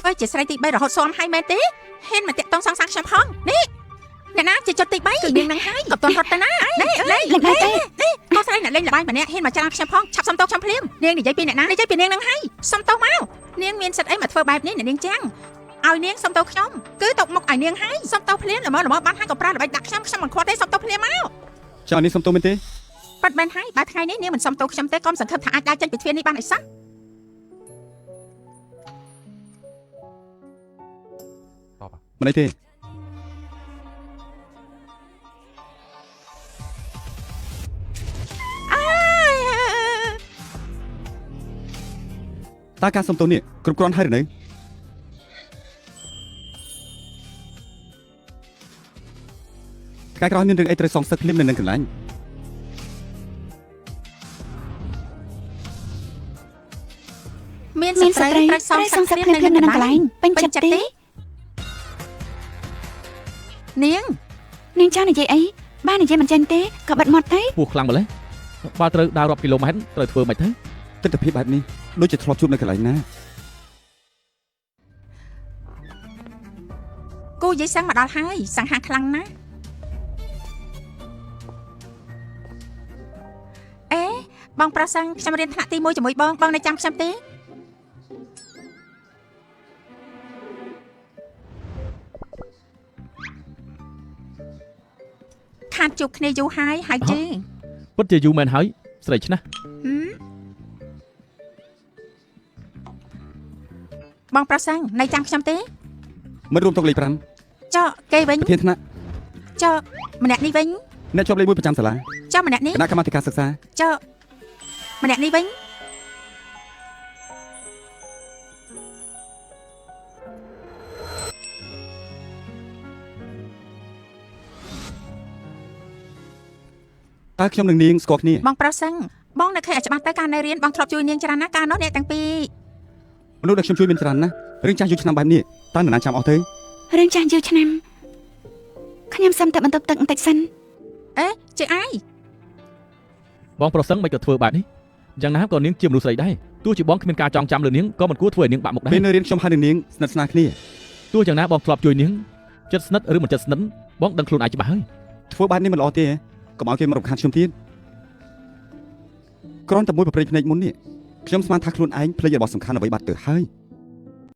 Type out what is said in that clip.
ធ្វើជាស្រីទី3រហូតស៊ាំហើយមែនទេហ៊ានមកតាក់តងសង្សារខ្ញុំផងនេះអ្នកណាជាជនទី3គឺនាងនឹងហើយកុំទាន់រត់ទៅណានេះនេះ លេងបាយទេ កូនស្រីអ្នកលេងល្បែងម្នាក់ហ៊ានមកច្រានខ្ញុំផងឆាប់សុំទោសខ្ញុំភ្លាមនាងនិយាយពីអ្នកណានិយាយពីនាងនឹងហើយសុំទោសមកនាងមានសិទ្ធិអីមកធ្វើបែបនេះអ្នកនាងចាំងឲ្យនាងសុំទោសខ្ញុំគឺຕົកមុខឲ្យនាងហើយសុំទោសភ្លាមល្មមល្មមបានហើយកុំប្រើល្បិចដាក់ខ្ញុំខ្ញុំមិនខ្វល់ទេសុំទោសភ្លាមមក ចៅនេះសុំទោសមែនទេ ប៉ាត់មែនហើយបើថ្ងៃនេះនាងមិនសុំទោសខ្ញុំទេកុំសង្ឃឹមថាអាចដើរចេញពីទ្វារនេះបានអីសោះ មិនអីទេ អើយ តើការសុំទោសនេះគ្រប់គ្រាន់ហើយឬនៅថ្ងៃក្រោយមានរឿងអីត្រូវសងសឹកភ្លាមនៅនឹងកន្លែង មាន មាន ស្ត្រី ស្ត្រី ត្រូវសង ត្រូវសង សឹក សឹកភ្លា ភ្លាម មៗនៅនឹងក នៅនឹងកន្លែង ន្លែងពេញ ពេញ ចិត្តទេ ចិត្តទេនាង នាងចង់និយាយអីបាននិយាយមិនចេញទេក៏បិទមាត់ទៅ ពោះខ្លាំងម្ល៉េះបើត្រូវដើររាប់គីឡូម៉ែត្រត្រូវធ្វើម៉េចទៅ ទិដ្ឋភាពបែបនេះដូចជាធ្លាប់ជួបនៅកន្លែងណា គូយាយសឹងមកដល់ហើយសង្ហាខ្លាំងណាស់អេបងប្រុសសឹងខ្ញុំរៀនថ្នាក់ទី1ជាមួយបងបងនៅចាំខ្ញុំទេខាតជួបគ្នាយូរហើយហើយជេ ពិតជាយូរមែនហើយស្រីឆ្នះ ហឹមបងប្រុសសឹងនៅចាំខ្ញុំទេ មិនរួមតុលេខ ចុះគេវិញ 5ប្រធានថ្នាក់ ចុះម្នាក់នេះវិញ អ្នកជាប់លេខ1ប្រចាំសាលា ចុះម្នាក់នេះ គណៈកម្មាធិការសិក្សា ចុះម្នាក់នេះវិញ តើខ្ញុំនឹងនាងស្គាល់គ្នា បងប្រុសសឹងបងនៅឃើញឲ្យច្បាស់ទៅការនៅរៀនបងធ្លាប់ជួយនាងច្រើនណាស់កាលនោះអ្នកទាំងពីរ មនុស្សដែលខ្ញុំជួយមានច្រើនណាស់រឿងចាស់យូរឆ្នាំបែបនេះតើនរណាចាំអស់ទេ រឿងចាស់យូរឆ្នាំខ្ញុំសុំតែបន្ទប់ទឹកបន្តិចសិន អេជាអាយ បងប្រុសសឹងមិនក៏ធ្វើបែបនេះយ៉ាងណាក៏នាងជាមនុស្សស្រីដែរទោះជាបងគ្មានការចងចាំលើនាងក៏មិនគួរធ្វើឲ្យនាងបាក់មុខដែរ ពេលនៅរៀនខ្ញុំហើយនឹងនាងស្និទ្ធស្នាលគ្នា ទោះយ៉ាងណាបងធ្លាប់ជួយនាងចិត្តស្និទ្ធឬមិនចិត្តស្និទ្ធបងដឹងខ្លួនឯងច្បាស់ហើយ ធ្វើបែបនេះមិនល្អទេកុំឲ្យគេមករំខានខ្ញុំទៀតគ្រាន់តែមួយប្រព្រឹត្តភ្នែកមុននេះខ្ញុំស្មានថាខ្លួនឯងភ្លេចរបស់សំខាន់អ្វីបាត់ទៅហើយ